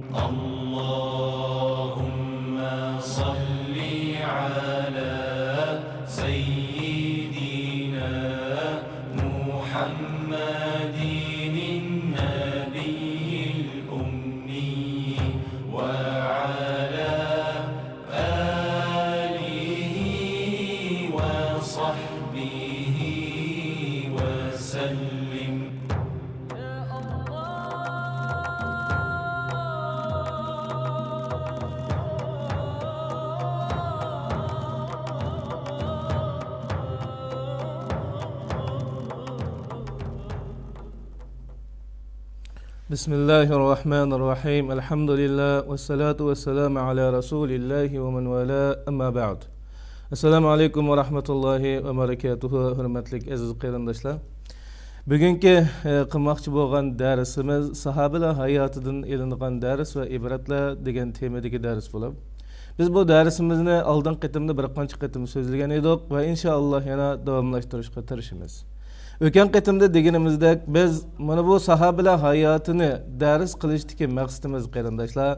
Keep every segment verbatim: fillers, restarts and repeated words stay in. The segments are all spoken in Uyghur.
اللهم صل على سيدنا محمد النبي الأمي وعلى آله وصحبه وسلم. بسم الله الرحمن الرحيم. الحمد لله، والصلاة والسلام على رسول الله ومن والاه، أما بعد. السلام عليكم ورحمة الله وبركاته. ھۆرمەتلىك ئەزىز قېرىنداشلار، بۈگۈنكى، ئە، قىلماقچى بولغان دەرسىمىز ساھابىلەر ھاياتىدىن ئېلىنغان دەرس ۋە ئىبرەتلەر دېگەن تېمىدىكى دەرس بولۇپ، بىز بۇ دەرسىمىزنى ئالدىنقى قېتىمدا بىر قانچە قېتىم سۆزلىگەن ئىدۇق ۋە ئىنشائاللا يەنە داۋاملاشتۇرۇشقا تىرىشىمىز. ئۆتكەن قېتىمدا دېگىنىمىزدەك، بىز مانا بۇ ساھابىلەر ھاياتىنى دەرس قىلىشتىكى مەقسىتىمىز، قېرىنداشلار،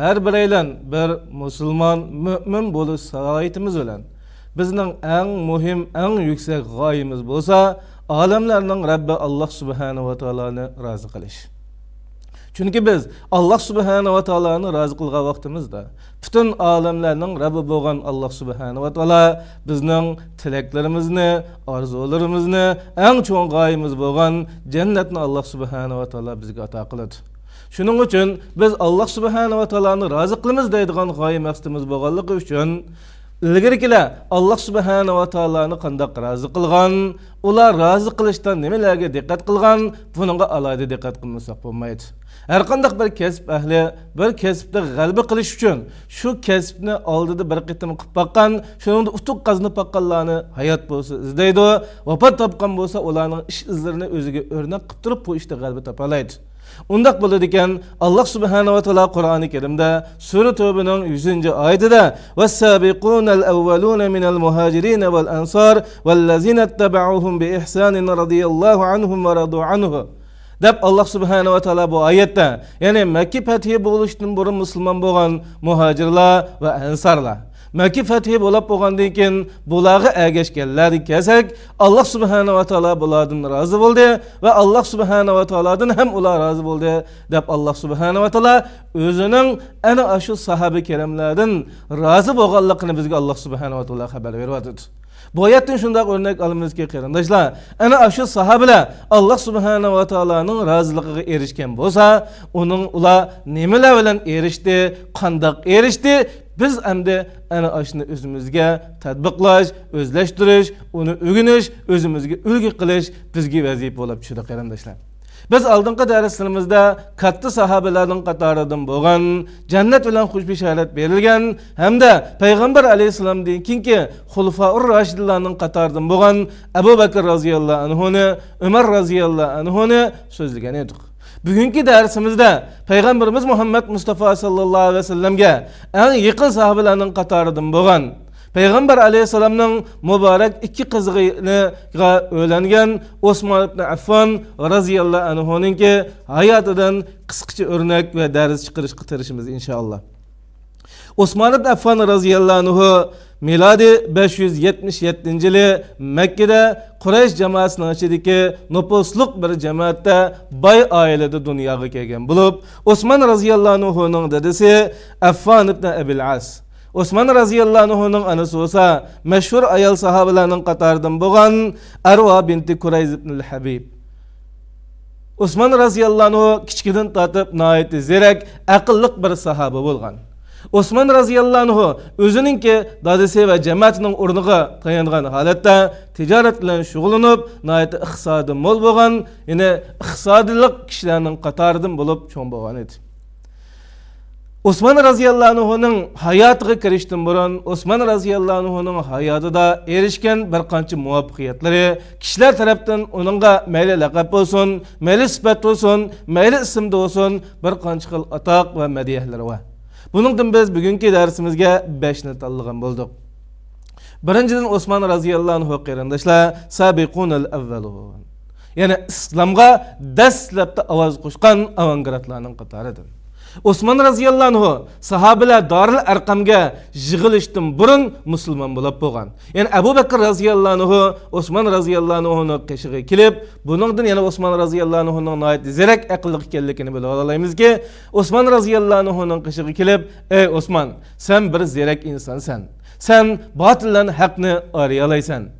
ھەر بىرەيلەن بىر مۇسۇلمان، مۆمىن بولۇش سالاھىيىتىمىز بىلەن بىزنىڭ ئەڭ مۇھىم، ئەڭ يۈكسەك غايىمىز بولسا، ئالەملەرنىڭ رەببى ئاللاھ سۇبھانەھۇ ۋە تائالانى رازى قىلىش. چۈنكى بىز ئاللاھ سۇبھانەھۇ ۋە تائالانى رازى قىلغان ۋاقتىمىزدا، پۈتۈن ئالەملەرنىڭ رەببى بولغان ئاللاھ سۇبھانەھۇ ۋە تائالا بىزنىڭ تىلەكلىرىمىزنى، ئارزۇلىرىمىزنى، ئەڭ چوڭ غايىمىز بولغان جەننەتنى ئاللاھ سۇبھانەھۇ ۋە تائالا بىزگە ئاتا قىلىدۇ. شۇنىڭ ئۈچۈن بىز ئاللاھ سۇبھانەھۇ ۋە تائالانى رازى قىلىمىز دەيدىغان غايە مەقسىتىمىز بولغانلىقى ئۈچۈن، ئىلگىرىكىلەر ئاللاھ سۇبھانەھۇ ۋە تائالانى قانداق رازى قىلغان، ئۇلار رازى قىلىشتا نېمىلەرگە دىققەت قىلغان، بۇنىڭغا ئالاھىدە دىققەت قىلمىساق بولمايدۇ. ھەرقانداق بىر كەسىپ ئەھلى بىر كەسىپتە غەلىبە قىلىش ئۈچۈن شۇ كەسىپنى ئالدىدا بىر قېتىم قىلىپ باققان، شۇنىڭدا ئۇتۇق قازىنىپ باققانلارنى ھايات بولسا ئىزدەيدۇ، ۋاپات تاپقان بولسا ئۇلارنىڭ ئىش ئىزلىرىنى ئۆزىگە ئۆرنەك قىلىپ تۇرۇپ بۇ ئىشتا غەلىبە تاپالايدۇ. ئۇنداق بولىدىكەن، ئاللاھ سۇبھانەھۇ ۋە تائالا قۇرئانى كەرىمدە سۈرە تەۋبىنىڭ يۈزىنچى ئايىتىدە، والسابقون الأولون من المهاجرين والأنصار والذين اتبعوهم بإحسان رضي الله عنهم ورضوا عنه دەپ، ئاللاھ سۇبھانەھۇ ۋە تائالا بۇ ئايەتتە، يەنى مەككە پەتھى بولۇشتىن بۇرۇن مۇسۇلمان بولغان مۇھاجىرلار ۋە ئەنسارلار، مەككە پەتھى بولاپ بولغاندىن كېيىن بۇلارغا ئەگەشكەنلەرگە كەلسەك، ئاللاھ سۇبھانەھۇ ۋە تائالا بۇلاردىن رازى بولدى ۋە ئاللاھ سۇبھانەھۇ ۋە تائالادىن ھەم ئۇلار رازى بولدى دەپ، ئاللاھ سۇبھانەھۇ ۋە تائالا ئۆزىنىڭ ئەنە ئاشۇ ساھابە كىراملاردىن رازى بولغانلىقىنى بىزگە ئاللاھ سۇبھانەھۇ ۋە تائالا خەۋەر بېرىۋاتىدۇ. بۇ ئايەتتىن شۇنداق ئۆرنەك ئالىمىزكى، قېرىنداشلار، ئەنە ئاشۇ ساھابىلەر ئاللاھ سۇبھانەھۇ ۋە تائالانىڭ رازىلىقىغا ئېرىشكەن بولسا، ئۇنىڭ، ئۇلار نېمىلەر بىلەن ئېرىشتى، قانداق ئېرىشتى، بىز ئەمدى ئەنە ئاشۇنى ئۆزىمىزگە تەتبىقلاش، ئۆزلەشتۈرۈش، ئۇنى ئۆگىنىش، ئۆزىمىزگە ئۈلگە قىلىش بىزگە ۋەزىپە بولۇپ چۈشىدۇ، قېرىنداشلار. بىز ئالدىنقى دەرسلىرىمىزدە كاتتا ساھابىلەرنىڭ قاتارىدىن بولغان، جەننەت بىلەن خۇش بېشارەت بېرىلگەن ھەمدە پەيغەمبەر ئەلەيھىسسالامدىن كېيىنكى خۇلىفائۇر راشىدىنلارنىڭ قاتارىدىن بولغان ئەبۇ بەكىر رازىياللاھۇ ئەنھۇنى، ئۆمەر رازىياللاھۇ ئەنھۇنى سۆزلىگەن ئىدۇق. بۈگۈنكى دەرسىمىزدە پەيغەمبىرىمىز مۇھەممەد مۇستافا ساللاللاھۇ ئەلەيھى ۋەسەللەمگە ئەڭ يېقىن ساھابىلەرنىڭ قاتارىدىن بولغان، پەيغەمبەر ئەلەيھىسسالامنىڭ مۇبارەك ئىككى قىزىغا ئۆيلەنگەن ئوسمان ئىبن ئەففان رازىياللاھۇ ئەنھۇنىڭكى ھاياتىدىن قىسقىچە ئۆرنەك ۋە دەرس چىقىرىشقا تىرىشىمىز، ئىنشائاللا. ئوسمان ئىبن ئەففان رازىياللاھۇ ئەنھۇ مىلادىي بەش يۈز يەتمىش يەتتىنچى يىلى مەككىدە قۇرەيش جامائەسىنىڭ ئىچىدىكى نوپۇسلۇق بىر جامائەتتە باي ئائىلىدە دۇنياغا كەلگەن بولۇپ، ئوسمان رازىياللاھۇ ئەنھۇنىڭ دادىسى ئەففان ئىبن ئەبىل ئاس، ئوسمان رازىياللاھۇ ئەنھۇنىڭ ئانىسى بولسا مەشھۇر ئايال ساھابىلەرنىڭ قاتارىدىن بولغان ئەرۋا بىنتى كۇرەيز ئىبنىل ھەبىب. ئوسمان رازىياللاھۇ ئەنھۇ كىچىكىدىن تارتىپ ناھايىتى زېرەك، ئەقىللىق بىر ساھابە بولغان. ئوسمان رازىياللاھۇ ئەنھۇ ئۆزىنىڭكى دادىسى ۋە جەمەتىنىڭ ئورنىغا تايانغان ھالەتتە تىجارەت بىلەن شۇغۇللىنىپ، ناھايىتى ئىقتىسادى مول بولغان، يەنى ئىقتىسادلىق كىشىلەرنىڭ قاتارىدىن بولۇپ چوڭ بولغان ئىدى. ئوسمان رازىياللاھۇ ئەنھۇنىڭ ھاياتىغا كىرىشتىن بۇرۇن، ئوسمان رازىياللاھۇ ئەنھۇنىڭ ھاياتىدا ئېرىشكەن بىر قانچە مۇۋەپپەقىيەتلىرى، كىشىلەر تەرەپتىن ئۇنىڭغا مەيلى لەقەپ بولسۇن، مەيلى سۈپەت بولسۇن، مەيلى ئىسىمدا بولسۇن، بىر قانچە خىل ئاتاق ۋە مەدھىيەلىرى بار. بۇنىڭدىن بىز بۈگۈنكى دەرسىمىزگە بەشنى تاللىغان بولدۇق. بىرىنچىدىن، ئوسمان رازىياللاھۇ ئەنھۇ، قېرىنداشلار، سابىقۇنەل ئەۋۋەلۇن. يەنى ئىسلامغا دەسلەپتە ئاۋاز قوشقان ئاۋانگارتلارنىڭ قاتارىدىن. ئوسمان رازىياللاھۇ ئەنھۇ ساھابىلەر دارىل ئەرقەمگە يىغىلىشتىن بۇرۇن مۇسۇلمان بولاپ بولغان. يەنى ئەبۇ بەكىر رازىياللاھۇ ئەنھۇ ئوسمان رازىياللاھۇ ئەنھۇنىڭ قېشىغا كېلىپ، بۇنىڭدىن يەنە ئوسمان رازىياللاھۇ ئەنھۇنىڭ ناھايىتى زېرەك ئەقىللىق ئىكەنلىكىنى بىلىپ ئالالايمىزكى، ئوسمان رازىياللاھۇ ئەنھۇنىڭ قېشىغا كېلىپ، ئەي ئوسمان، سەن بىر زېرەك ئىنسانسەن. سەن باتىل بىلەن ھەقنى ئايرىيالايسەن.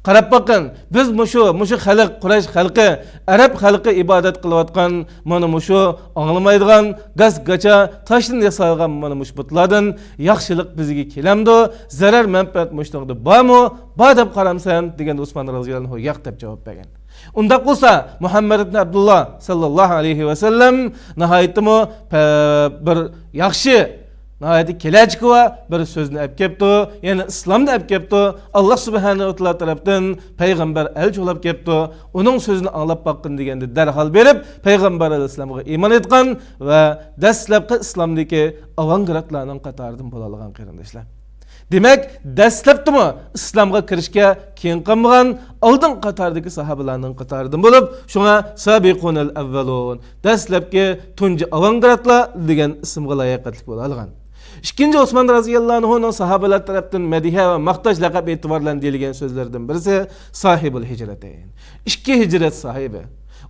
قاراپ باققىن، بىز مۇشۇ، مۇشۇ خەلق، قۇرەيش خەلقى، ئەرەب خەلقى ئىبادەت قىلىۋاتقان مانا مۇشۇ ئاڭلىمايدىغان، گاس-گاچا، تاشتىن ياسالغان مانا مۇشۇ بۇتلاردىن ياخشىلىق بىزگە كېلەمدۇ؟ زەرەر-مەنپەئەت مۇشۇنىڭدا بارمۇ؟ بار دەپ قارامسەن؟ دېگەندە ئوسمان رازىياللاھۇ ئەنھۇ ياق دەپ جاۋاب بەرگەن. ئۇنداق بولسا، مۇھەممەد ئىبن ئابدۇللا ساللاللاھۇ ئەلەيھى ۋەسەللەم ناھايىتىمۇ پە-، بىر ياخشى، ناھايىتى كېلەچىكى بار بىر سۆزنى ئەپ كەپتۇ. يەنى ئىسلامنى ئەپ كەپتۇ. ئاللا سۇبھانەھۇ ۋە تائالا تەرەپتىن پەيغەمبەر ئەلچى بولاپ كەپتۇ. ئۇنىڭ سۆزىنى ئاڭلاپ باققىن دېگەندە دەرھال بېرىپ پەيغەمبەر ئەلەيھىسسالامغا ئىمان ئېيتقان ۋە دەسلەپكى ئىسلامدىكى ئاۋانگارتلارنىڭ قاتارىدىن بولالىغان قېرىنداشلار. دېمەك، دەسلەپتىمۇ ئىسلامغا كىرىشكە كېيىن قالمىغان ئالدىنقى قاتاردىكى ساھابىلارنىڭ قاتارىدىن بولۇپ، شۇڭا سابىقۇنەل ئەۋۋەلۇن، دەسلەپكى تۇنجى ئاۋانگارتلار دېگەن ئىسىمغا لاياقەتلىك بولالىغان. ئىككىنچى ئوسمان رازىياللاھۇ ئەنھۇنىڭ ساھابىلەر تەرەپتىن مەدھىيە ۋە ماختاش لەقەب ئېتىبار بىلەن دېيىلگەن سۆزلىرىدىن بىرسى ساھىبۇل ھىجرەتەين. ئىككى ھىجرەت ساھىبى.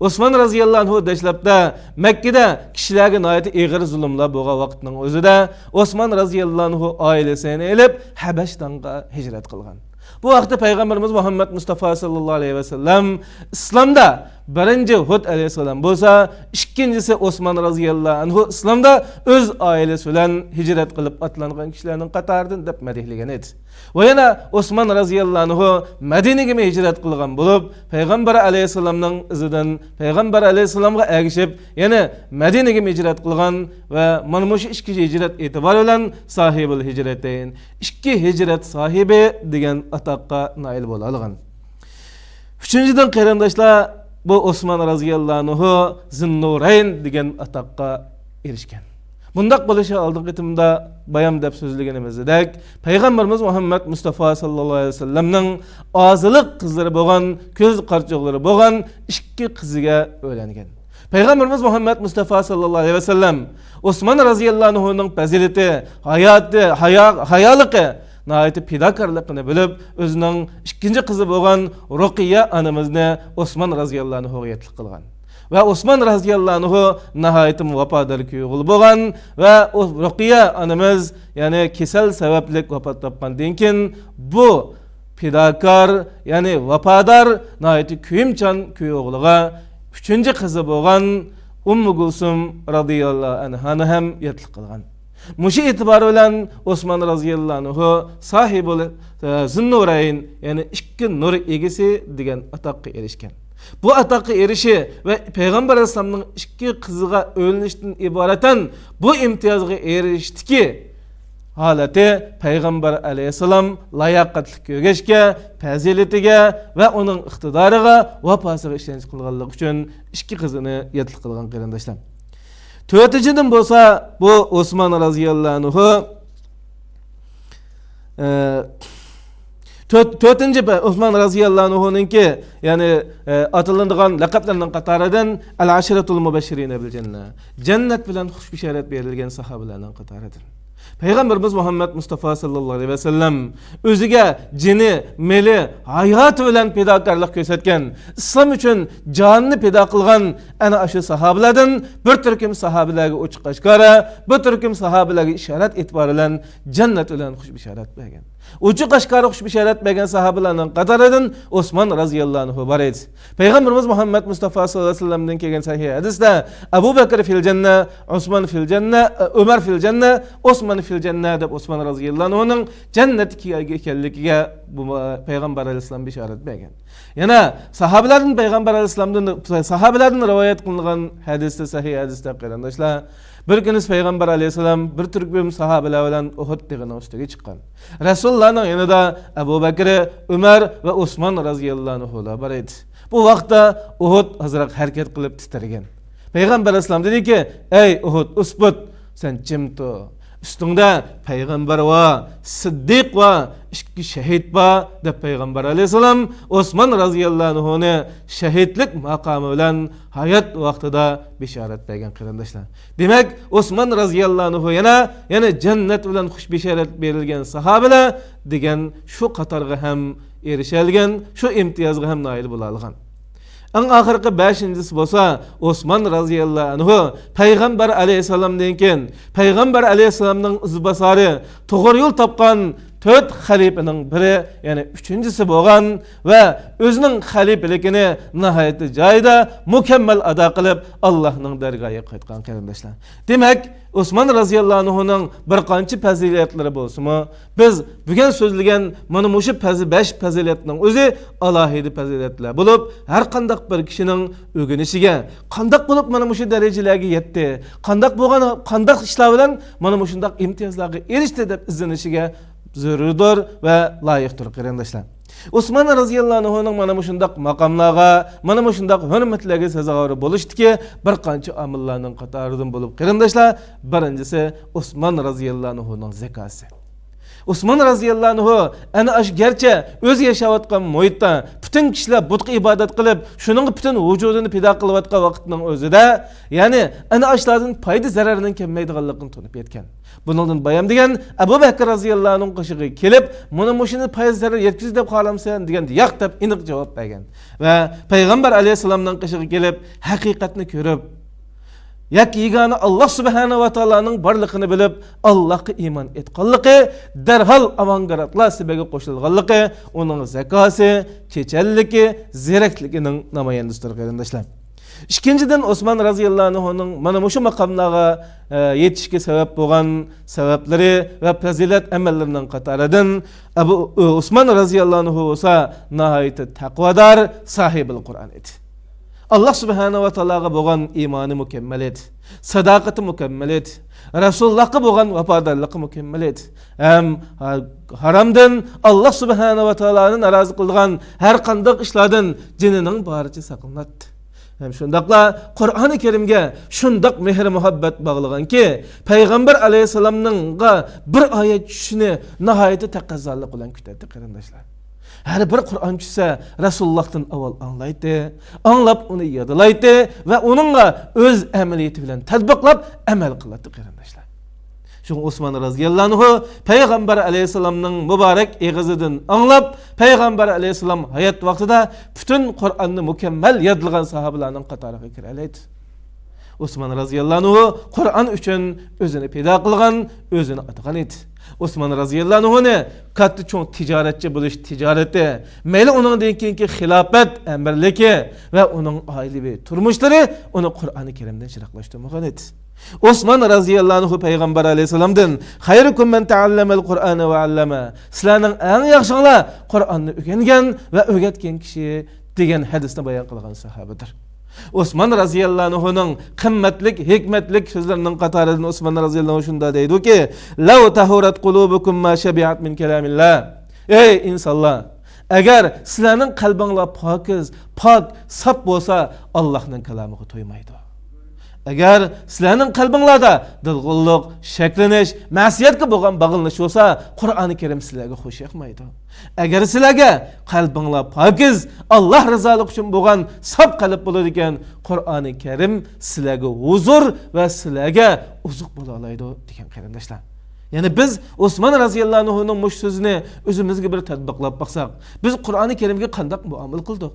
ئوسمان رازىياللاھۇ ئەنھۇ دەسلەپتە مەككىدە كىشىلەرگە ناھايىتى ئېغىر زۇلۇملار بولغان ۋاقىتنىڭ ئۆزىدە ئوسمان رازىياللاھۇ ئەنھۇ ئائىلىسىنى ئېلىپ ھەبەشىستانغا ھىجرەت قىلغان. بۇ ھەقتە پەيغەمبىرىمىز مۇھەممەد مۇستافا ساللاللاھۇ ئەلەيھى ۋەسەللەم ئىسلامدا بىرىنچى ھۇد ئەلەيھىسسالام بولسا، ئىككىنچىسى ئوسمان رازىياللاھۇ ئەنھۇ ئىسلامدا ئۆز ئائىلىسى بىلەن ھىجرەت قىلىپ ئاتلانغان كىشىلەرنىڭ قاتارىدىن دەپ مەدھىيلىگەن ئىدى. ۋە يەنە ئوسمان رازىياللاھۇ ئەنھۇ مەدىنىگىمۇ ھىجرەت قىلغان بولۇپ، پەيغەمبەر ئەلەيھىسسالامنىڭ ئىزىدىن پەيغەمبەر ئەلەيھىسسالامغا ئەگىشىپ، يەنە مەدىنىگىمۇ ھىجرەت قىلغان ۋە مانا مۇشۇ ئىككى ھىجرەت ئېتىبارى بىلەن ساھىبۇل ھىجرەتەين، ئىككى ھىجرەت ساھىبى دېگەن ئاتاققا نائىل بولالىغان. ئۈچىنچىدىن، قېرىنداشلار، بۇ ئوسمان رازىياللاھۇ ئەنھۇ زىننۇرەين دېگەن ئاتاققا ئېرىشكەن. بۇنداق بولۇشى ئالدىنقى قېتىمدا بايام دەپ سۆزلىگىنىمىزدەك، پەيغەمبىرىمىز مۇھەممەد مۇستافا ساللاللاھۇ ئەلەيھى ۋەسەللەمنىڭ ئازىلىق قىزلىرى بولغان، كۆز قارىچۇقلىرى بولغان ئىككى قىزىگە ئۆيلەنگەن. پەيغەمبىرىمىز مۇھەممەد مۇستافا ساللاللاھۇ ئەلەيھى ۋەسەللەم ئوسمان رازىياللاھۇ ئەنھۇنىڭ پەزىلىتى، ھاياتى، ھايا-، ھايالىقى، ناھايىتى پىداكارلىقىنى بىلىپ، ئۆزىنىڭ ئىككىنچى قىزى بولغان رۇقىيە ئانىمىزنى ئوسمان رازىياللاھۇ ئەنھۇغا يەتلىك قىلغان. ۋە ئوسمان رازىياللاھۇ ئەنھۇ ناھايىتى ۋاپادار كۈيئوغۇل بولغان ۋە ئۇ رۇقىيە ئانىمىز، يەنى كېسەل سەۋەبلىك ۋاپات تاپقاندىن كېيىن، بۇ پىداكار، يەنى ۋاپادار، ناھايىتى كۆيۈمچان كۈيئوغلىغا ئۈچىنچى قىزى بولغان ئۇممۇ گۈلسۇم رازىياللاھۇ ئەنھانى ھەم يەتلىك قىلغان. مۇشۇ ئېتىبار بىلەن ئوسمان رازىياللاھۇ ئەنھۇ ساھىبۇل، ئە، زىننۇرەين، يەنى ئىككى نۇر ئىگىسى دېگەن ئاتاققا ئېرىشكەن. بۇ ئاتاققا ئېرىشى ۋە پەيغەمبەر ئەلەيھىسسالامنىڭ ئىككى قىزىغا ئۆيلىنىشتىن ئىبارەتەن بۇ ئىمتىيازغا ئېرىشتىكى ھالىتى پەيغەمبەر ئەلەيھىسسالام لاياقەتلىك كۆرگەچكە، پەزىلىتىگە ۋە ئۇنىڭ ئىقتىدارىغا، ۋاپاسىغا ئىشەنچ قىلغانلىقى ئۈچۈن ئىككى قىزىنى يەتلىك قىلغان قېرىنداشلار. تۆتىنچىدىن بولسا، بۇ ئوسمان رازىياللاھۇ ئەنھۇ، ئە، تۆت-، تۆتىنچى پە-، ئوسمان رازىياللاھۇ ئەنھۇنىڭكى، يەنى، ئە، ئاتىلىنىدىغان لەقەپلەرنىڭ قاتارىدىن ئەل ئەشرەتۇل مۇبەششىرىنە بىل جەننە، جەننەت بىلەن خۇش بېشارەت بېرىلگەن ساھابىلەرنىڭ قاتارىدىن. پەيغەمبىرىمىز مۇھەممەد مۇستافا ساللاللاھۇ ئەلەيھى ۋەسەللەم ئۆزىگە جېنى، مېلى، ھاياتى بىلەن پىداكارلىق كۆرسەتكەن، ئىسلام ئۈچۈن جانىنى پىدا قىلغان ئەنە ئاشۇ ساھابىلەردىن بىر تۈركۈم ساھابىلەرگە ئوچۇق ئاشكارا، بىر تۈركۈم ساھابىلەرگە ئىشارەت ئېتىبارى بىلەن جەننەت بىلەن خۇش بېشارەت بەرگەن. ئوچۇق ئاشكارا خۇش بېشارەت بەرگەن ساھابىلەرنىڭ قاتارىدىن ئوسمان رازىياللاھۇ ئەنھۇ بار ئىدى. پەيغەمبىرىمىز مۇھەممەد مۇستافا ساللاللاھۇ ئەلەيھى ۋەسەللەمدىن كەلگەن سەھىھ ھەدىستە، ئەبۇ بەكر فىل جەننە، ئوسمان فىل جەننە، ئۆمەر فىل جەننە، ئوسمان فىل جەننە دەپ ئوسمان رازىياللاھۇ ئەنھۇنىڭ جەننەتكە كىرگەن ئىكەنلىكىگە بۇ پەيغەمبەر ئەلەيھىسسالام بېشارەت بەرگەن. يەنە ساھابىلەردىن پەيغەمبەر ئەلەيھىسسالامدىن، ساھابىلەردىن رىۋايەت قىلىنغان ھەدىستە، سەھىھ ھەدىستە قېرىنداشلار، بىر كۈنى پەيغەمبەر ئەلەيھىسسالام بىر تۈركۈم ساھابىلەر بىلەن ئۇھۇد تېغىنىڭ ئۈستىگە چىققان. رەسۇلۇللانىڭ يېنىدا ئەبۇ بەكرى، ئۆمەر ۋە ئوسمان رازىياللاھۇ ئەنھۇلار بار ئىدى. بۇ ۋاقىتتا ئۇھۇد ئازراق ھەرىكەت قىلىپ تىترىگەن. پەيغەمبەر ئەلەيھىسسالام دېدىكى، ئەي ئۇھۇد، ئۇسبۇت، سەن جىم تۇر. ئۈستۈڭدە پەيغەمبەر بار، سىددىق بار، ئىككى شەھىد بار، دەپ پەيغەمبەر ئەلەيھىسسالام ئوسمان رازىياللاھۇ ئەنھۇنى شەھىدلىك ماقامى بىلەن ھايات ۋاقتىدا بېشارەت بەرگەن، قېرىنداشلار. دېمەك، ئوسمان رازىياللاھۇ ئەنھۇ يەنە، يەنە جەننەت بىلەن خۇش بېشارەت بېرىلگەن ساھابىلەر دېگەن شۇ قاتارغا ھەم ئېرىشەلىگەن، شۇ ئىمتىيازغا ھەم نائىل بولالىغان. ئەڭ ئاخىرقى بەشىنچىسى بولسا، ئوسمان رازىياللاھۇ ئەنھۇ پەيغەمبەر ئەلەيھىسسالامدىن كېيىن، پەيغەمبەر ئەلەيھىسسالامنىڭ ئىزباسارى، توغرا يول تاپقان تۆت خەلىپىنىڭ بىرى، يەنى ئۈچىنچىسى بولغان ۋە ئۆزىنىڭ خەلىپىلىكىنى ناھايىتى جايىدا، مۇكەممەل ئادا قىلىپ، ئاللاھنىڭ دەرگاھىغا قايتقان، قېرىنداشلار. دېمەك، ئوسمان رازىياللاھۇ ئەنھۇنىڭ بىر قانچە پەزىلەتلىرى بولسىمۇ، بىز بۈگۈن سۆزلىگەن مانا مۇشۇ پەزى-، بەش پەزىلەتنىڭ ئۆزى ئالاھىدە پەزىلەتلەر بولۇپ، ھەر قانداق بىر كىشىنىڭ ئۆگىنىشىگە، قانداق بولۇپ مانا مۇشۇ دەرىجىلەرگە يەتتى، قانداق بولغان، قانداق ئىشلار بىلەن مانا مۇشۇنداق ئىمتىيازلارغا ئېرىشتى دەپ ئىزدىنىشىگە زۆرۈردۇر ۋە لايىقتۇر، قېرىنداشلار. ئوسمان رازىياللاھۇ ئەنھۇنىڭ مانا مۇشۇنداق ماقاملارغا، مانا مۇشۇنداق ھۆرمەتلەرگە سازاۋەر بولۇشتىكى بىر قانچە ئامىللارنىڭ قاتارىدىن بولۇپ، قېرىنداشلار، بىرىنچىسى ئوسمان رازىياللاھۇ ئەنھۇنىڭ زەكاسى. ئوسمان رازىياللاھۇ ئەنھۇ ئەنە ئاشۇ گەرچە ئۆزى ياشاۋاتقان مۇھىتتا پۈتۈن كىشىلەر بۇتقا ئىبادەت قىلىپ، شۇنىڭغا پۈتۈن ۋۇجۇدىنى پىدا قىلىۋاتقان ۋاقىتنىڭ ئۆزىدە، يەنى ئەنە ئاشۇلاردىن پايدا زەرەرنىڭ كەلمەيدىغانلىقىنى تونۇپ يەتكەن. بۇنىڭدىن بايام دېگەن ئەبۇ بەكىر رازىياللاھۇنىڭ قېشىغا كېلىپ، مانا مۇشۇنى پايدا زەرەر يەتكۈزدى دەپ خالامسەن دېگەندە، ياق دەپ ئېنىق جاۋاب بەرگەن. ۋە پەيغەمبەر ئەلەيھىسسالامنىڭ قېشىغا كېلىپ، ھەقىقەتنى كۆرۈپ، يەككە يېگانە ئاللاھ سۇبھانەھۇ ۋە تائالانىڭ بارلىقىنى بىلىپ، ئاللاھقا ئىمان ئېيتقانلىقى، دەرھال ئاۋانگارتلار سېپىگە قوشۇلغانلىقى ئۇنىڭ زەكاسى، چېچەنلىكى، زېرەكلىكىنىڭ نامايەندىسىدۇر، قېرىنداشلار. ئىككىنچىدىن، ئوسمان رازىياللاھۇ ئەنھۇنىڭ مانا مۇشۇ ماقاملارغا، ئە، يېتىشكە سەۋەب بولغان سەۋەبلىرى ۋە پەزىلەت ئەمەللىرىنىڭ قاتارىدىن ئەبۇ، ئوسمان رازىياللاھۇ ئەنھۇ بولسا ناھايىتى تەقۋادار، ساھىبىل قۇرئان ئىدى. ئاللاھ سۇبھانەھۇ ۋە تائالاغا بولغان ئىمانى مۇكەممەل ئىدى. ساداقىتى مۇكەممەل ئىدى. رەسۇلۇللاھقا بولغان ۋاپادارلىقى مۇكەممەل ئىدى. ھەم ھا-، ھارامدىن، ئاللاھ سۇبھانەھۇ ۋە تائالانى نارازى قىلىدىغان ھەر قانداق ئىشلاردىن جېنىنىڭ بارىچە ساقلىناتتى. ھەم شۇنداقلا قۇرئانى كەرىمگە شۇنداق مېھىر-مۇھەببەت باغلىغانكى، پەيغەمبەر ئەلەيھىسسالامنىڭغا بىر ئايەت چۈشۈشىنى ناھايىتى تەقەززالىق بىلەن كۈتەتتى، قېرىنداشلار. ھەر بىر قۇرئان چۈشسە، رەسۇلۇللاھتىن ئاۋۋال ئاڭلايتتى، ئاڭلاپ ئۇنى يادلايتتى ۋە ئۇنىڭغا ئۆز ئەمەلىيىتى بىلەن تەتبىقلاپ ئەمەل قىلاتتى، قېرىنداشلار. شۇڭا ئوسمان رازىياللاھۇ ئەنھۇ پەيغەمبەر ئەلەيھىسسالامنىڭ مۇبارەك ئېغىزىدىن ئاڭلاپ، پەيغەمبەر ئەلەيھىسسالام ھايات ۋاقتىدا پۈتۈن قۇرئاننى مۇكەممەل يادلىغان ساھابىلەرنىڭ قاتارىغا كىرەلەيدۇ. ئوسمان رازىياللاھۇ ئەنھۇ قۇرئان ئۈچۈن ئۆزىنى پىدا قىلغان، ئۆزىنى ئاتىغان ئىدى. ئوسمان رازىياللاھۇ ئەنھۇنى كاتتا چوڭ تىجارەتچى بولۇش تىجارىتى، مەيلى ئۇنىڭدىن كېيىنكى خىلاپەت ئەمىرلىكى ۋە ئۇنىڭ ئائىلىۋى تۇرمۇشلىرى ئۇنى قۇرئانى كەرىمدىن يىراقلاشتۇرمىغان ئىدى. ئوسمان رازىياللاھۇ ئەنھۇ پەيغەمبەر ئەلەيھىسسالامدىن، «خەيرۇكۇم مەن تەئەللەمەل قۇرئانە ۋە ئەللەمە»، سىلەرنىڭ ئەڭ ياخشىڭلار قۇرئاننى ئۆگەنگەن ۋە ئۆگەتكەن كىشى، دېگەن ھەدىسنى بايان قىلغان ساھابىدۇر. ئوسمان رازىياللاھۇ ئەنھۇنىڭ قىممەتلىك، ھېكمەتلىك سۆزلىرىنىڭ قاتارىدىن ئوسمان رازىياللاھۇ ئەنھۇ شۇنداق دەيدۇكى، «لەۋ تەھۇرەت قۇلۇبۇكۇم ما شەبىئەت مىن كەلامىللا». ئەي ئىنسانلار، ئەگەر سىلەرنىڭ قەلبىڭلار پاكىز، پاك، ساپ بولسا، ئاللاھنىڭ كالامىغا تويمايدۇ. ئەگەر سىلەرنىڭ قەلبىڭلاردا دىلغۇنلۇق، شەكلىنىش، مەسىيەتكە بولغان باغلىنىش بولسا، قۇرئانى كەرىم سىلەرگە خۇش ياقمايدۇ. ئەگەر سىلەرگە قەلبىڭلار پاكىز، ئاللاھ رىزالىقى ئۈچۈن بولغان ساپ قەلب بولىدىكەن، قۇرئانى كەرىم سىلەرگە ھۇزۇر ۋە سىلەرگە ئوزۇق بولالايدۇ، دېگەن، قېرىنداشلار. يەنى بىز ئوسمان رازىياللاھۇ ئەنھۇنىڭ مۇشۇ سۆزىنى ئۆزىمىزگە بىر تەتبىقلاپ باقساق، بىز قۇرئانى كەرىمگە قانداق مۇئامىلە قىلدۇق؟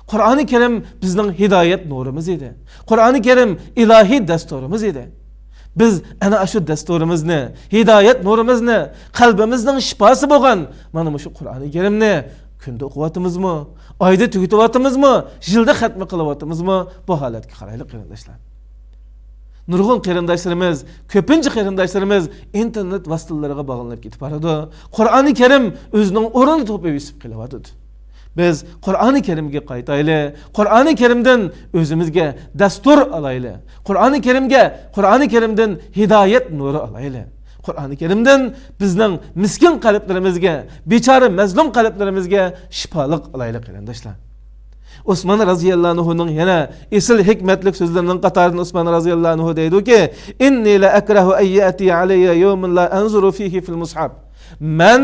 قۇرئانى كەرىم بىزنىڭ ھىدايەت نۇرىمىز ئىدى. قۇرئانى كەرىم ئىلاھىي دەستۇرىمىز ئىدى. بىز ئەنە ئاشۇ دەستۇرىمىزنى، ھىدايەت نۇرىمىزنى، قەلبىمىزنىڭ شىپاسى بولغان مانا مۇشۇ قۇرئانى كەرىمنى كۈندە ئوقۇۋاتىمىزمۇ؟ ئايدا تۈگىتىۋاتىمىزمۇ؟ يىلدا خەتمە قىلىۋاتىمىزمۇ؟ بۇ ھالەتكە قارايلى، قېرىنداشلار. نۇرغۇن قېرىنداشلىرىمىز، كۆپىنچە قېرىنداشلىرىمىز ئىنتېرنېت ۋاسىتىلىرىغا باغلىنىپ كېتىپ بارىدۇ. قۇرئانى كەرىم ئۆزىنىڭ ئورنىنى تېپىۋېسىپ قېلىۋاتىدۇ. بىز قۇرئانى كەرىمگە قايتايلى، قۇرئانى كەرىمدىن ئۆزىمىزگە دەستۇر ئالايلى. قۇرئانى كەرىمگە، قۇرئانى كەرىمدىن ھىدايەت نۇرى ئالايلى. قۇرئانى كەرىمدىن بىزنىڭ مىسكىن قەلبلىرىمىزگە، بىچارە مەزلۇم قەلبلىرىمىزگە شىپالىق ئالايلى، قېرىنداشلار. ئوسمان رازىياللاھۇ ئەنھۇنىڭ يەنە ئېسىل ھېكمەتلىك سۆزلىرىنىڭ قاتارىدىن ئوسمان رازىياللاھۇ ئەنھۇ دەيدۇكى، «إني لأكره أن يأتي علي يوم لا أنظر فيه في المصحف.» مەن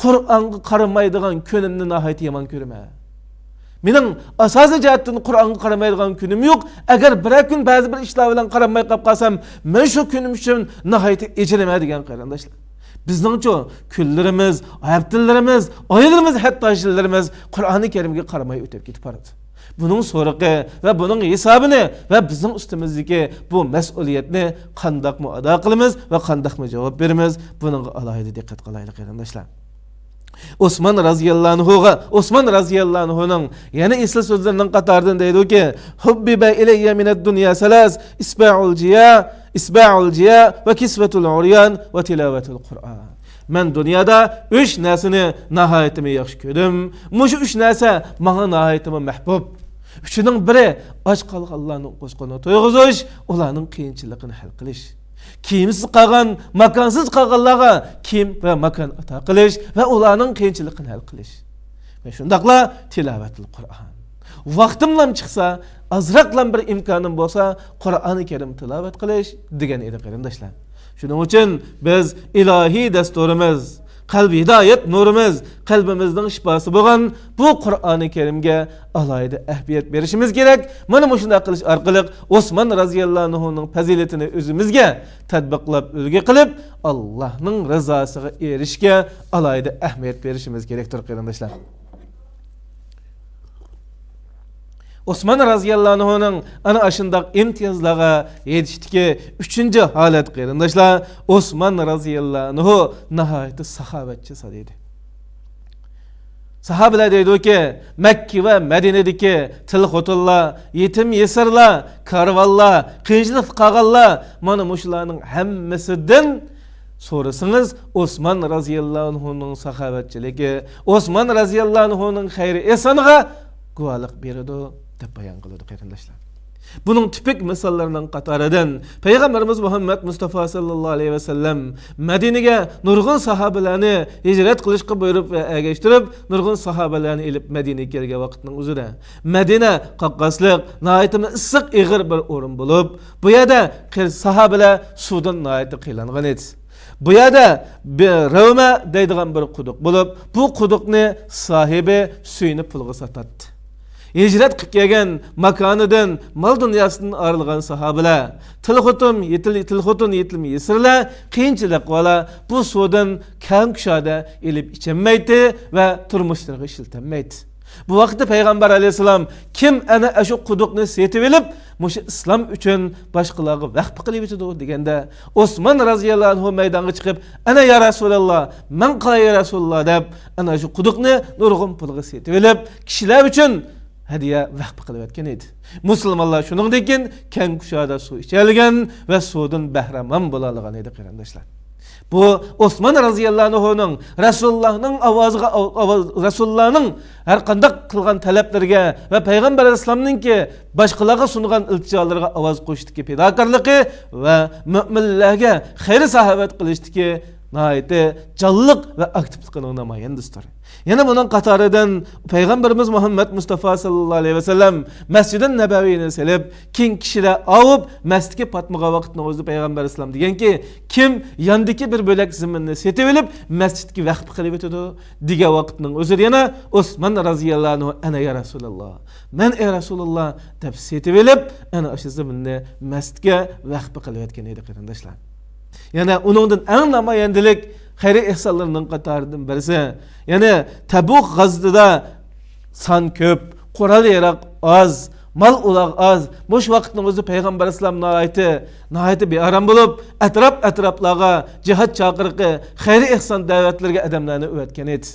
قۇرئانغا قارىمايدىغان كۈنۈمنى ناھايىتى يامان كۆرىمەن. مېنىڭ ئاساسىي جەھەتتىن قۇرئانغا قارىمايدىغان كۈنۈم يوق. ئەگەر بىرەر كۈن بەزى بىر ئىشلار بىلەن قارىماي قاپ قالسام، مەن شۇ كۈنۈم ئۈچۈن ناھايىتى ئېچىنىمەن دېگەن قېرىنداشلار. بىزنىڭچۇ كۈنلىرىمىز، ھەپتىلىرىمىز، ئايلىرىمىز، ھەتتا يىللىرىمىز قۇرئانى كەرىمگە قارىماي ئۆتۈپ كېتىپ بارىدۇ. بۇنىڭ سورىقى ۋە بۇنىڭ ھېسابىنى ۋە بىزنىڭ ئۈستىمىزدىكى بۇ مەسئۇلىيەتنى قانداقمۇ ئادا قىلىمىز ۋە قانداقمۇ جاۋاب بېرىمىز، بۇنىڭغا ئالاھىدە دىققەت قىلايلى، قېرىنداشلار. ئوسمان رازىياللاھۇ ئەنھۇغا، ئوسمان رازىياللاھۇ ئەنھۇنىڭ يەنە ئېسىل سۆزلىرىنىڭ قاتارىدىن دەيدۇكى، «حبب إلي من الدنيا ثلاث، إصباع الجياع، إصباع الجياع وكسوة العريان وتلاوة القرآن.» مەن دۇنيادا ئۈچ نەرسىنى ناھايىتىمۇ ياخشى كۆردۈم. مۇشۇ ئۈچ نەرسە ماڭا ناھايىتىمۇ مەھبۇب. ئۈچىنىڭ بىرى، ئاچ قالغانلارنىڭ قوسىقىنى تويغۇزۇش، ئۇلارنىڭ قىيىنچىلىقىنى ھەل قىلىش. كىيىمسىز قالغان، ماكانسىز قالغانلارغا كىيىم ۋە ماكان ئاتا قىلىش ۋە ئۇلارنىڭ قىيىنچىلىقىنى ھەل قىلىش. ۋە شۇنداقلا تىلاۋەتۇل قۇرئان. ۋاقتىملام چىقسا، ئازراقلام بىر ئىمكانىم بولسا، قۇرئانى كەرىم تىلاۋەت قىلىش دېگەن ئىدى، قېرىنداشلار. شۇنىڭ ئۈچۈن بىز ئىلاھىي دەستۇرىمىز، قەلب ھىدايەت نۇرىمىز، قەلبىمىزنىڭ شىپاسى بولغان بۇ قۇرئانى كەرىمگە ئالاھىدە ئەھمىيەت بېرىشىمىز كېرەك. مانا مۇشۇنداق قىلىش ئارقىلىق ئوسمان رازىياللاھۇ ئەنھۇنىڭ پەزىلىتىنى ئۆزىمىزگە تەتبىقلاپ، ئۈلگە قىلىپ، ئاللاھنىڭ رىزاسىغا ئېرىشىشكە ئالاھىدە ئەھمىيەت بېرىشىمىز كېرەكتۇر، قېرىنداشلار. ئوسمان رازىياللاھۇ ئەنھۇنىڭ ئەنە ئاشۇنداق ئىمتىيازلارغا يېتىشتىكى ئۈچىنچى ھالەت، قېرىنداشلار، ئوسمان رازىياللاھۇ ئەنھۇ ناھايىتى ساخاۋەتچى ئىدى. ساھابىلەر دەيدۇكى، مەككە ۋە مەدىنىدىكى تىل خوتۇنلار، يېتىم يېسىرلار، كارۋانلار، قىيىنچىلىقتا قالغانلار، مانا مۇشۇلارنىڭ ھەممىسىدىن سورىسىڭىز، ئوسمان رازىياللاھۇ ئەنھۇنىڭ ساخاۋەتچىلىكى، ئوسمان رازىياللاھۇ ئەنھۇنىڭ خەير ئېھسانىغا گۇۋاھلىق بېرىدۇ، دەپ بايان قىلىدۇ، قېرىنداشلار. بۇنىڭ تىپىك مىساللىرىنىڭ قاتارىدىن پەيغەمبىرىمىز مۇھەممەد مۇستافا ساللاللاھۇ ئەلەيھى ۋەسەللەم مەدىنىگە نۇرغۇن ساھابىلەرنى ھىجرەت قىلىشقا بۇيرۇپ ۋە ئەگەشتۈرۈپ، نۇرغۇن ساھابىلەرنى ئېلىپ مەدىنىگە كەلگەن ۋاقىتنىڭ ئۆزىدە، مەدىنە قاقاسلىق، ناھايىتىمۇ ئىسسىق، ئېغىر بىر ئورۇن بولۇپ، بۇ يەردە قىر-، ساھابىلەر سۇدىن ناھايىتى قىينالغان ئىدى. بۇ يەردە بىر رەۋمە دەيدىغان بىر قۇدۇق بولۇپ، بۇ قۇدۇقنى ساھىبى سۈيىنى پۇلغا ساتاتتى. ھىجرەت قىلىپ كەلگەن ماكانىدىن، مال دۇنياسىدىن ئايرىلغان ساھابىلەر، تىل خوتۇن، يېتىل-، تىل خوتۇن، يېتىم يېسىرلەر، قىيىنچىلىقلار بۇ سۇدىن كەڭ كۇشادە ئېلىپ ئىچەلمەيتتى ۋە تۇرمۇشلىرىغا ئىشلىتەلمەيتتى. بۇ ۋاقىتتا پەيغەمبەر ئەلەيھىسسالام، «كىم ئەنە ئاشۇ قۇدۇقنى سېتىۋېلىپ، مۇشۇ ئىسلام ئۈچۈن باشقىلارغا ۋەقپە قىلىۋېتىدۇ؟» دېگەندە، ئوسمان رازىياللاھۇ ئەنھۇ مەيدانغا چىقىپ، «ئەنە يا رەسۇلاللا، مەن قىلاي يا رەسۇلاللا» دەپ، ئەنە شۇ قۇدۇقنى نۇرغۇن پۇلغا سېتىۋېلىپ، كىشىلەر ئۈچۈن ھەدىيە، ۋەقپە قىلىۋەتكەن ئىدى. مۇسۇلمانلار شۇنىڭدىن كېيىن كەڭ كۇشادە سۇ ئىچەلىگەن ۋە سۇدىن بەھرىمەن بولالىغان ئىدى، قېرىنداشلار. بۇ ئوسمان رازىياللاھۇ ئەنھۇنىڭ رەسۇلۇللانىڭ ئاۋازىغا، ئاۋاز، رەسۇلۇللانىڭ ھەر قانداق قىلغان تەلەپلىرىگە ۋە پەيغەمبەر ئەلەيھىسسالامنىڭكى باشقىلارغا سۇنغان ئىلتىجالىرىغا ئاۋاز قوشۇشتىكى پىداكارلىقى ۋە مۆمىنلەرگە خەير ساخاۋەت قىلىشتىكى ناھايىتى جانلىق ۋە ئاكتىپلىقىنىڭ نامايەندىسىدۇر. يەنە بۇنىڭ قاتارىدىن پەيغەمبىرىمىز مۇھەممەد مۇستافا ساللاللاھۇ ئەلەيھى ۋەسەللەم مەسجىدىن نەبەۋىنى سېلىپ، كېيىن كىشىلەر ئاۋۇپ مەسچىتكە پاتمىغان ۋاقىتنىڭ ئۆزىدە پەيغەمبەر ئەلەيھىسسالام دېگەنكى، «كىم ياندىكى بىر بۆلەك زېمىننى سېتىۋېلىپ مەسچىتكە ۋەقپە قىلىۋېتىدۇ؟» دېگەن ۋاقىتنىڭ ئۆزىدە يەنە ئوسمان رازىياللاھۇ ئەنھۇ، «ئەنە يا رەسۇلاللا، مەن ئەي رەسۇلاللا» دەپ سېتىۋېلىپ، ئەنە ئاشۇ زېمىننى مەسچىتكە ۋەقپە قىلىۋەتكەن ئىدى، قېرىنداشلار. يەنە ئۇنىڭدىن ئەڭ نامايەندىلىك خەير ئېھسانلىرىنىڭ قاتارىدىن بىرسى، يەنى تەبۇك غازىتىدا سان كۆپ، قورال ياراغ ئاز، مال ئۇلاغ ئاز. مۇشۇ ۋاقىتنىڭ ئۆزىدە پەيغەمبەر ئەلەيھىسسالام ناھايىتى، ناھايىتى بىئارام بولۇپ، ئەتراپ-ئەتراپلارغا جىھاد چاقىرىقى، خەير ئېھسان دەۋەتلىرىگە ئادەملەرنى ئەۋەتكەن ئىدى.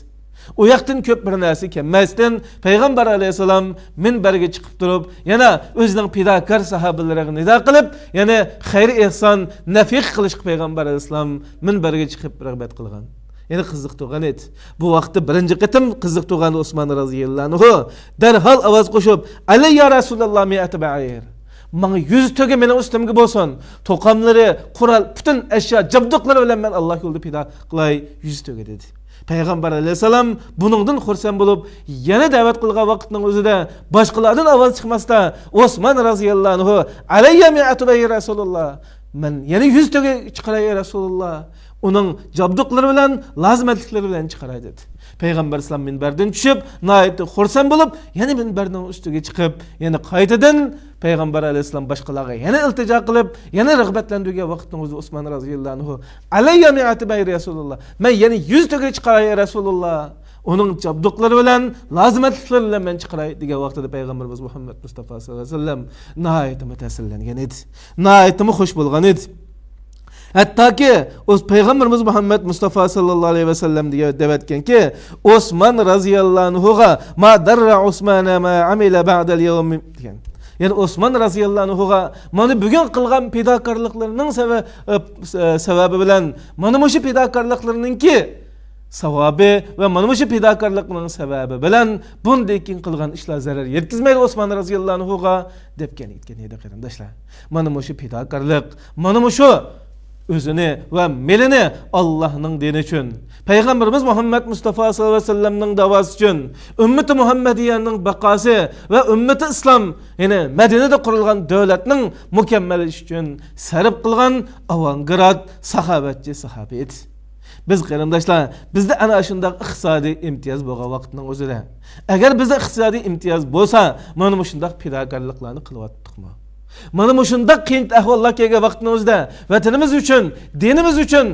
ئۇ ياقتىن كۆپ بىر نەرسە كەلمەستىن، پەيغەمبەر ئەلەيھىسسالام مىنبەرگە چىقىپ تۇرۇپ، يەنە ئۆزىنىڭ پىداكار ساھابىلىرىغا نىدا قىلىپ، يەنى خەير ئېھسان، نەفىقە قىلىشقا پەيغەمبەر ئەلەيھىسسالام مىنبەرگە چىقىپ رىغبەت قىلغان. يەنى قىزىقتۇرغان ئىدى. بۇ ۋاقىتتا بىرىنچى قېتىم قىزىقتۇرغان ئوسمان رازىياللاھۇ ئەنھۇ دەرھال ئاۋاز قوشۇپ، «ئەلەييە رەسۇلاللا مىئەتە بەئىر. ماڭا يۈز تۆگە مېنىڭ ئۈستۈمگە بولسۇن. توقۇملىرى، قورال، پۈتۈن ئەشيا، جابدۇقلىرى بىلەن مەن ئاللا يولىدا پىدا قىلاي يۈز تۆگە» دېدى. پەيغەمبەر ئەلەيھىسسالام بۇنىڭدىن خۇرسەن بولۇپ، يەنە دەۋەت قىلغان ۋاقىتنىڭ ئۆزىدە باشقىلاردىن ئاۋاز چىقماستا، ئوسمان رازىياللاھۇ ئەنھۇ، «ئەلەييە مىئەتۇ بەيئە رەسۇلۇللا، مەن يەنە يۈز تۆگە چىقىراي، ئەي رەسۇلۇللا، ئۇنىڭ جابدۇقلىرى بىلەن، لازىمەتلىكلىرى بىلەن چىقىراي» دېدى. پەيغەمبەر ئەلەيھىسسالام مىنبەردىن چۈشۈپ، ناھايىتى خۇرسەن بولۇپ، يەنە مىنبەرنىڭ ئۈستىگە چىقىپ، يەنە قايتىدىن پەيغەمبەر ئەلەيھىسسالام باشقىلارغا يەنە ئىلتىجا قىلىپ، يەنە رىغبەتلەندۈرگەن ۋاقىتنىڭ ئۆزىدە ئوسمان رازىياللاھۇ ئەنھۇ، «ئەلەييە مىئەتۇ بەيئە رەسۇلۇللا، مەن يەنە يۈز تۆگە چىقىراي، ئەي رەسۇلۇللا، ئۇنىڭ جابدۇقلىرى بىلەن، لازىمەتلىكلىرى بىلەن مەن چىقىراي» دېگەن ۋاقتىدا پەيغەمبىرىمىز مۇھەممەد مۇستافا ساللاللاھۇ ئەلەيھى ۋەسەللەم ناھايىتىمۇ تەسىرلەنگەن ئىدى. ناھايىتىمۇ خۇش بولغان ئىدى. ھەتتاكى ئۇ پەيغەمبىرىمىز مۇھەممەد مۇستافا ساللاللاھۇ ئەلەيھى ۋەسەللەم دېگەن، دەۋەتكەنكى، ئوسمان رازىياللاھۇ ئەنھۇغا، «ما داررا ئوسمانا ما ئەمىلە بەئدەل يەۋمى» دېگەن. يەنى ئوسمان رازىياللاھۇ ئەنھۇغا مانا بۈگۈن قىلغان پىداكارلىقلىرىنىڭ سەۋە-، ئە، سەۋەبى بىلەن، مانا مۇشۇ پىداكارلىقلىرىنىڭكى ساۋابى ۋە مانا مۇشۇ پىداكارلىقنىڭ سەۋەبى بىلەن بۇندىن كېيىن قىلغان ئىشلار زەرەر يەتكۈزمەيدۇ ئوسمان رازىياللاھۇ ئەنھۇغا، دەپ كەلگەن ئىدى، قېرىنداشلار. مانا مۇشۇ پىداكارلىق، مانا مۇشۇ ئۆزىنى ۋە مېلىنى ئاللاھنىڭ دىنى ئۈچۈن، پەيغەمبىرىمىز مۇھەممەد مۇستافا ساللاللاھۇ ئەلەيھى ۋەسەللەمنىڭ داۋاسى ئۈچۈن، ئۈممىتى مۇھەممەدىيەنىڭ بەقاسى ۋە ئۈممىتى ئىسلام، يەنى مەدىنىدە قۇرۇلغان دۆلەتنىڭ مۇكەممەللىشىشى ئۈچۈن سەرپ قىلغان ئاۋانگراد ساخاۋەتچى ساھابە ئىدى. بىز، قېرىنداشلار، بىزدە ئەنە ئاشۇنداق ئىقتىسادىي ئىمتىياز بولغان ۋاقىتنىڭ ئۆزىدە، ئەگەر بىزدە ئىقتىسادىي ئىمتىياز بولسا، مانا مۇشۇنداق پىداكارلىقلارنى قىلىۋاتتۇقمۇ؟ مانا مۇشۇنداق قىيىن ئەھۋاللار كەلگەن ۋاقىتنىڭ ئۆزىدە ۋەتىنىمىز ئۈچۈن، دىنىمىز ئۈچۈن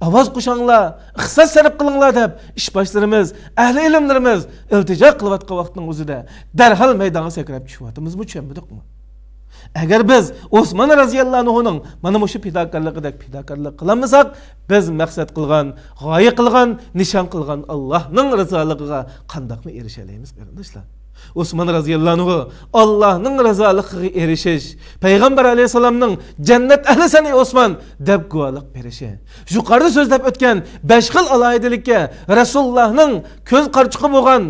ئاۋاز قوشۇڭلار، ئىقتىساد سەرپ قىلىڭلار دەپ ئىشباشلىرىمىز، ئەھلى ئىلىملىرىمىز ئىلتىجا قىلىۋاتقان ۋاقىتنىڭ ئۆزىدە دەرھال مەيدانغا سەكرەپ چۈشۈۋاتىمىزمۇ، چۈشەنمىدۇقمۇ؟ ئەگەر بىز ئوسمان رازىياللاھۇنىڭ مانا مۇشۇ پىداكارلىقىدەك پىداكارلىق قىلالمىساق، بىز مەقسەت قىلغان، غايە قىلغان، نىشان قىلغان ئاللاھنىڭ رىزالىقىغا قانداقمۇ ئېرىشەلەيمىز، قېرىنداشلار؟ ئوسمان رازىياللاھۇ ئاللاھنىڭ رىزالىقىغا ئېرىشىش، پەيغەمبەر ئەلەيھىسسالامنىڭ «جەننەت ئەھلىسەن ئەي ئوسمان» دەپ گۇۋاھلىق بېرىشى، يۇقىرىدا سۆزلەپ ئۆتكەن بەش خىل ئالاھىدىلىككە، رەسۇلۇللاھنىڭ كۆز قارىچۇقى بولغان،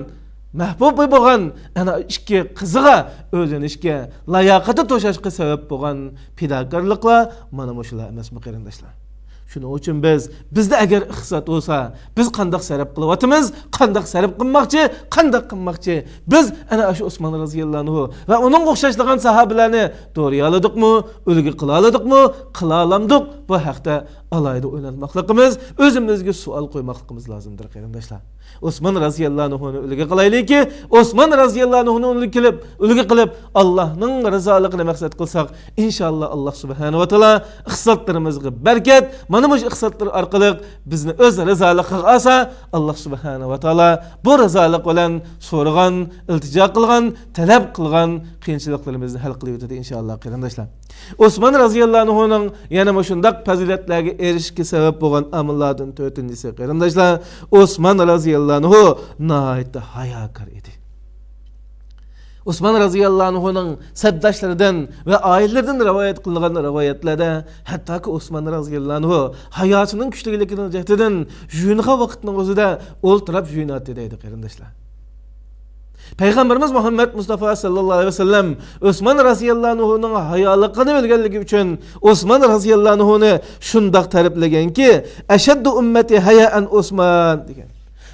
مەھبۇبى بولغان ئەنە ئىككى قىزىغا ئۆيلىنىشكە لاياقىتى توشاشقا سەۋەب بولغان پىداكارلىقلار مانا مۇشۇلار ئەمەسمۇ، قېرىنداشلار؟ شۇنىڭ ئۈچۈن بىز، بىزدە ئەگەر ئىقتىساد بولسا، بىز قانداق سەرپ قىلىۋاتىمىز، قانداق سەرپ قىلماقچى، قانداق قىلماقچى؟ بىز ئەنە ئاشۇ ئوسمان رازىياللاھۇ ۋە ئۇنىڭغا ئوخشاشلىغان ساھابىلەرنى دورىيالىدۇقمۇ، ئۈلگە قىلالىدۇقمۇ، قىلالامدۇق؟ بۇ ھەقتە ئالاھىدە ئويلانماقلىقىمىز، ئۆزىمىزگە سوئال قويماقلىقىمىز لازىمدۇر، قېرىنداشلار. ئوسمان رازىياللاھۇنى ئۈلگە قىلايلىكى، ئوسمان رازىياللاھۇنى ئۈلگە قىلىپ، ئۈلگە قىلىپ، ئاللاھنىڭ رىزالىقىنى مەقسەت قىلساق، ئىنشاللا، ئاللا سۇبھانەھۇ ۋە تائالا ئىقتىسادلىرىمىزغا بەرىكەت، مانا مۇشۇ ئىقتىسادلار ئارقىلىق بىزنى ئۆز رىزالىقىغا ئالسا، ئاللا سۇبھانەھۇ ۋە تائالا بۇ رىزالىق بىلەن سورىغان، ئىلتىجا قىلغان، تەلەپ قىلغان قىيىنچىلىقلىرىمىزنى ھەل قىلىۋېتىدۇ، ئىنشاللا، قېرىنداشلار. ئوسمان رازىياللاھۇنىڭ يەنە مۇشۇنداق پەزىلەتلەرگە ئېرىشىشكە سەۋەب بولغان ئامىللاردىن تۆتىنچىسى، قېرىنداشلار، ئوسمان رازىياللاھۇ ناھايىتى ھاياكار ئىدى. ئوسمان رازىياللاھۇنىڭ سەپداشلىرىدىن ۋە ئائىلىلىرىدىن رىۋايەت قىلىنغان رىۋايەتلەردە، ھەتتاكى ئوسمان رازىياللاھۇ ھاياسىنىڭ كۈچلۈكلۈكىنىڭ جەھىتىدىن يۇيۇنغان ۋاقىتنىڭ ئۆزىدە ئولتۇراپ يۇيۇناتتى دەيدۇ، قېرىنداشلار. پەيغەمبىرىمىز مۇھەممەد مۇستافا ساللاللاھۇ ئەلەيھى ۋەسەللەم ئۆسمان رازىياللاھۇنىڭ ھايالىقىنى بىلگەنلىكى ئۈچۈن، ئوسمان رازىياللاھۇنى شۇنداق تەرىپلىگەنكى، «ئەشەددۇ ئۈممەتى ھايائەن ئوسمان» دېگەن.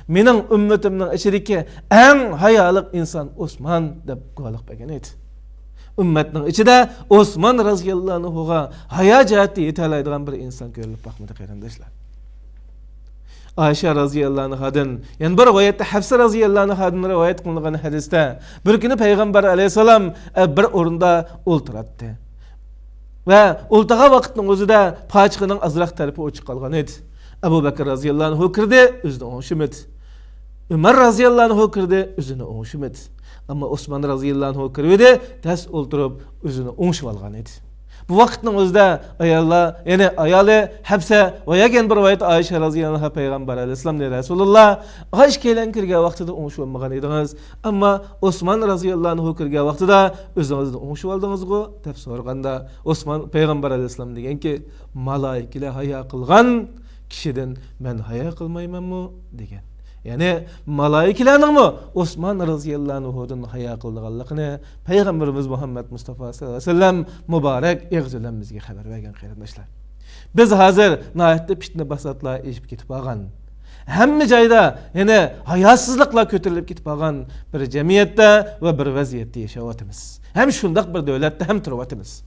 «مېنىڭ ئۈممىتىمنىڭ ئىچىدىكى ئەڭ ھايالىق ئىنسان ئوسمان» دەپ گۇۋاھلىق بەرگەن ئىدى. ئۈممەتنىڭ ئىچىدە ئوسمان رازىياللاھۇنىغا ھايا جەھەتتە يېتەلەيدىغان بىر ئىنسان كۆرۈلۈپ باقمىدى، قېرىنداشلار. ئائىشە رازىياللاھۇ ئەنھادىن، يەنە بىر رىۋايەتتە ھەپسە رازىياللاھۇ ئەنھادىن رىۋايەت قىلىنغان ھەدىستە، بىر كۈنى پەيغەمبەر ئەلەيھىسسالام، ئە، بىر ئورۇندا ئولتۇراتتى. ۋە ئولتۇرغان ۋاقىتنىڭ ئۆزىدە پاچىقىنىڭ ئازراق تەرىپى ئوچۇق قالغان ئىدى. ئەبۇ بەكىر رازىياللاھۇ ئەنھۇ كىردى، ئۆزىنى ئوڭشىمىدى. ئۆمەر رازىياللاھۇ ئەنھۇ كىردى، ئۆزىنى ئوڭشىمىدى. ئەمما ئوسمان رازىياللاھۇ ئەنھۇ كىرىۋىدى، تەس ئولتۇرۇپ، ئۆزىنى ئوڭشىۋالغان ئىدى. بۇ ۋاقىتنىڭ ئۆزىدە ئاياللار، يەنى ئايالى ھەپسە ۋە يەنە بىر رىۋايەت ئائىشە رازىياللاھۇ ئەنھا پەيغەمبەر ئەلەيھىسسالامنى، رەسۇلۇللا، ئاغا ئىككىيلەن كىرگەن ۋاقتىدا ئوڭشىۋالمىغان ئىدىڭىز، ئەمما ئوسمان رازىياللاھۇ ئەنھۇ كىرگەن ۋاقتىدا ئۆزىڭىزنى ئوڭشىۋالدىڭىزغۇ؟ دەپ سورىغاندا، ئوسمان پەيغەمبەر ئەلەيھىسسالام دېگەنكى، مالائىكىلەر ھايا قىلغان كىشىدىن مەن ھايا قىلمايمەنمۇ؟ دېگەن. يەنى مالائىكىلەرنىڭمۇ ئوسمان رازىياللاھۇ ئەنھۇدىن ھايا قىلىدىغانلىقىنى پەيغەمبىرىمىز مۇھەممەد مۇستافا ساللاللاھۇ ئەلەيھى ۋەسەللەم مۇبارەك ئېغىزى بىلەن بىزگە خەۋەر بەرگەن، قېرىنداشلار. بىز ھازىر ناھايىتى پىتنە پاساتلار ئېشىپ كېتىپ بارغان. ھەممە جايدا يەنە ھاياسىزلىقلار كۆتۈرۈلۈپ كېتىپ قالغان بىر جەمئىيەتتە ۋە بىر ۋەزىيەتتە ياشاۋاتىمىز. ھەم شۇنداق بىر دۆلەتتە ھەم تۇرۇۋاتىمىز.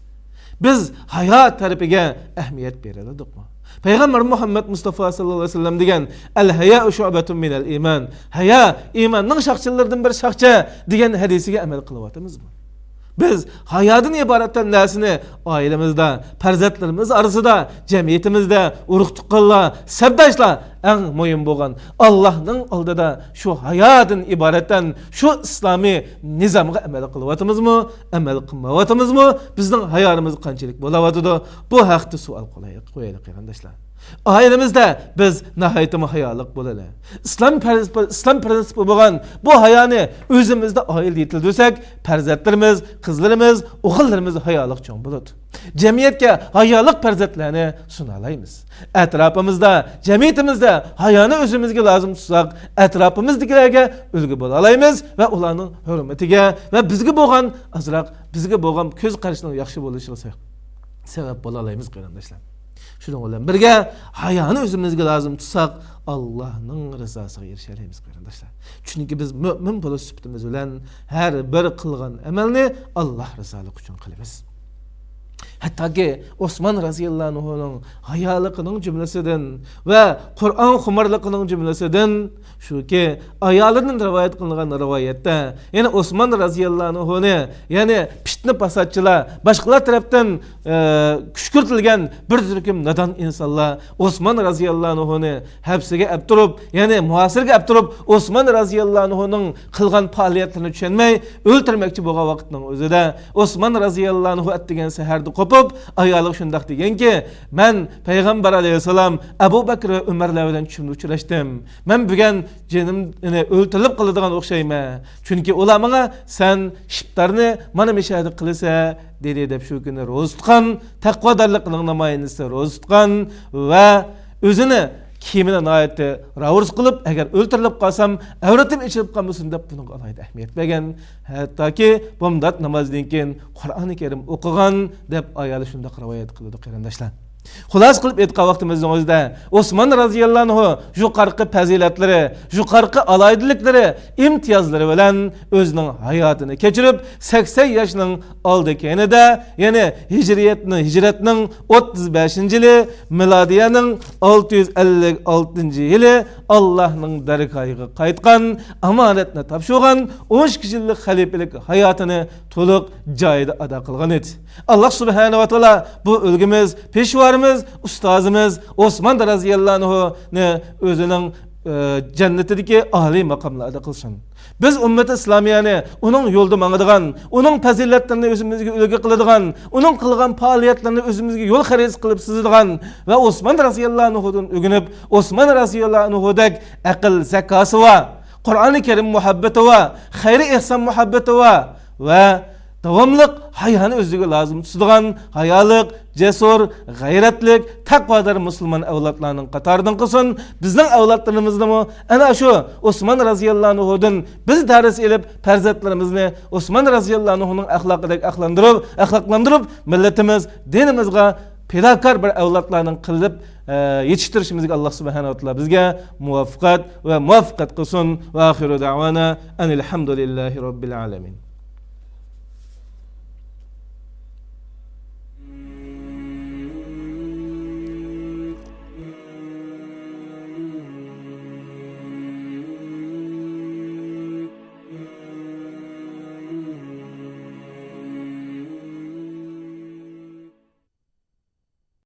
بىز ھايا تەرىپىگە ئەھمىيەت بېرەلىدۇقمۇ؟ پەيغەمبەر مۇھەممەد مۇستافا ساللاللاھۇ ئەلەيھى ۋەسەللەم دېگەن، «ئەل ھەيائۇ شۇئبەتۇن مىنەل ئىمان»، ھايا ئىماننىڭ شاخچىلىرىدىن بىر شاخچە، دېگەن ھەدىسىگە ئەمەل قىلىۋاتىمىزمۇ؟ بىز ھايادىن ئىبارەت نەرسىنى ئائىلىمىزدە، پەرزەنتلىرىمىز ئارىسىدا، جەمئىيىتىمىزدە، ئۇرۇق-تۇغقانلار، سەپداشلار، ئەڭ مۇھىم بولغان ئاللاھنىڭ ئالدىدا شۇ ھايادىن ئىبارەت شۇ ئىسلامىي نىزامغا ئەمەل قىلىۋاتىمىزمۇ، ئەمەل قىلمايۋاتىمىزمۇ، بىزنىڭ ھايامىز قانچىلىك بولاۋاتىدۇ؟ بۇ ھەقتە سوئال قويايلى، قېرىنداشلار. ئائىلىمىزدە بىز ناھايىتىمۇ ھايالىق بولىلى. ئىسلام پرىنسىپى، ئىسلام پرىنسىپى بولغان بۇ ھايانى ئۆزىمىزدە ئائىلىدە يېتىلدۈرسەك، پەرزەنتلىرىمىز، قىزلىرىمىز، ئوغۇللىرىمىز ھايالىق چوڭ بولىدۇ. جەمئىيەتكە ھايالىق پەرزەنتلەرنى سۇنالايمىز. ئەتراپىمىزدا، جەمئىيىتىمىزدە ھايانى ئۆزىمىزگە لازىم تۇتساق، ئەتراپىمىزدىكىلەرگە ئۈلگە بولالايمىز ۋە ئۇلارنىڭ ھۆرمىتىگە ۋە بىزگە بولغان ئازراق، بىزگە بولغان كۆز قارىشىنىڭ ياخشى بولۇشىغا سە-، سەۋەب بولالايمىز، قېرىنداشلار. شۇنىڭ بىلەن بىرگە، ھايانى ئۆزىمىزگە لازىم تۇتساق، ئاللاھنىڭ رىزاسىغا ئېرىشەلەيمىز، قېرىنداشلار. چۈنكى بىز مۆمىن بولۇش سۈپىتىمىز بىلەن ھەر بىر قىلغان ئەمەلنى ئاللاھ رىزالىقى ئۈچۈن قىلىمىز. ھەتتاكى ئوسمان رازىياللاھۇ ئەنھۇنىڭ ھايالىقىنىڭ جۈملىسىدىن ۋە قۇرئان خۇمارلىقىنىڭ جۈملىسىدىن شۇكى، ئايالىدىن رىۋايەت قىلىنغان رىۋايەتتە، يەنى ئوسمان رازىياللاھۇ ئەنھۇنى، يەنى پىتنە پاساتچىلار، باشقىلار تەرەپتىن، ئە، كۈشكۈرتۈلگەن بىر تۈركۈم نادان ئىنسانلار ئوسمان رازىياللاھۇ ئەنھۇنى ھەپسىگە ئەپ تۇرۇپ، يەنى مۇھاسىرىگە ئەپ تۇرۇپ، ئوسمان رازىياللاھۇ ئەنھۇنىڭ قىلغان پائالىيەتلىرىنى چۈشەنمەي ئۆلتۈرمەكچى بولغان ۋاقىتنىڭ ئۆزىدە، ئوسمان رازىياللاھۇ ئەنھۇ ئەتىگەن سەھەردە قوپۇپ، ئايالىغا شۇنداق دېگەنكى، «مەن پەيغەمبەر ئەلەيھىسسالام، ئەبۇ بەكرى ۋە ئۆمەرلەر بىلەن چۈشۈمدە ئۇچراشتىم. مەن بۈگۈن جېنىم، يەنى ئۆلتۈرۈلۈپ قالىدىغان ئوخشايمەن. چۈنكى ئۇلار ماڭا، سەن ئىپتارنى مانا مۇشۇ يەردە قىلىسەن، دېدى» دەپ شۇ كۈنى روزا تۇتقان، تەقۋادارلىقنىڭ نامايەندىسى روزا تۇتقان ۋە ئۆزىنى كىيىمىنى ناھايىتى راۋۇرۇس قىلىپ، «ئەگەر ئۆلتۈرۈلۈپ قالسام، ئەۋرىتىم ئېچىلىپ قالمىسۇن» دەپ بۇنىڭغا ئالاھىدە ئەھمىيەت بەرگەن. ھەتتاكى بامدات نامازدىن كېيىن قۇرئانى كەرىم ئوقۇغان دەپ ئايالى شۇنداق رىۋايەت قىلىدۇ، قېرىنداشلار. خۇلاسە قىلىپ ئېيتقان ۋاقتىمىزنىڭ ئۆزىدە، ئوسمان رازىياللاھۇ ئەنھۇ يۇقىرىقى پەزىلەتلىرى، يۇقىرىقى ئالاھىدىلىكلىرى، ئىمتىيازلىرى بىلەن ئۆزىنىڭ ھاياتىنى كەچۈرۈپ، سەكسەن ياشنىڭ ئالدى كەينىدە، يەنى ھىجرىيەتنىڭ، ھىجرەتنىڭ ئوتتۇز بەشىنچى يىلى، مىلادىيەنىڭ ئالتە يۈز ئەللىك ئالتىنچى يىلى ئاللاھنىڭ دەرگاھىغا قايتقان، ئامانەتنى تاپشۇرغان، ئون ئىككى يىللىق خەلىپىلىك ھاياتىنى تولۇق جايىدا ئادا قىلغان ئىدى. ئاللاھ سۇبھانەھۇ ۋە تائالا بۇ ئۈلگىمىز، پېشۋارىمىز، ئۇستازىمىز ئوسمان رازىياللاھۇ ئەنھۇنى ئۆزىنىڭ، ئى، جەننىتىدىكى ئالىي ماقاملاردا قىلسۇن. بىز ئۈممەت ئىسلامىيەنى ئۇنىڭ يولىدا ماڭىدىغان، ئۇنىڭ پەزىلەتلىرىنى ئۆزىمىزگە ئۈلگە قىلىدىغان، ئۇنىڭ قىلغان پائالىيەتلىرىنى ئۆزىمىزگە يول خەرىتىسى قىلىپ سىزىدىغان ۋە ئوسمان رازىياللاھۇ ئەنھۇدىن ئۆگىنىپ، ئوسمان رازىياللاھۇ ئەنھۇدەك ئەقىل زاكاسى بار، قۇرئانى كەرىم مۇھەببىتى بار، خەيرى ئېھسان مۇھەببىتى بار ۋە داۋاملىق ھايانى ئۆزىگە لازىم تۇتىدىغان ھايالىق، جەسۇر، غەيرەتلىك، تەقۋادار مۇسۇلمان ئەۋلادلارنىڭ قاتارىدىن قىلسۇن. بىزنىڭ ئەۋلادلىرىمىزنىمۇ ئەنە شۇ ئوسمان رازىياللاھۇ ئەنھۇدىن بىز دەرس ئېلىپ، پەرزەنتلىرىمىزنى ئوسمان رازىياللاھۇ ئەنھۇنىڭ ئەخلاقىدەك ئەخلاندۇرۇپ، ئەخلاقلاندۇرۇپ، مىللىتىمىز، دىنىمىزغا پىداكار بىر ئەۋلادلارنىڭ قىلىپ، ئە، يېتىشتۈرۈشىمىزگە ئاللاھ سۇبھانەھۇ ۋە تائالا بىزگە مۇۋەپپەقەت ۋە مۇۋەپپەقەت قىلسۇن. ۋە ئاخىرۇ دەۋانا ئەنىل ھەمدۇلىللاھى رەببىل ئالەمىن.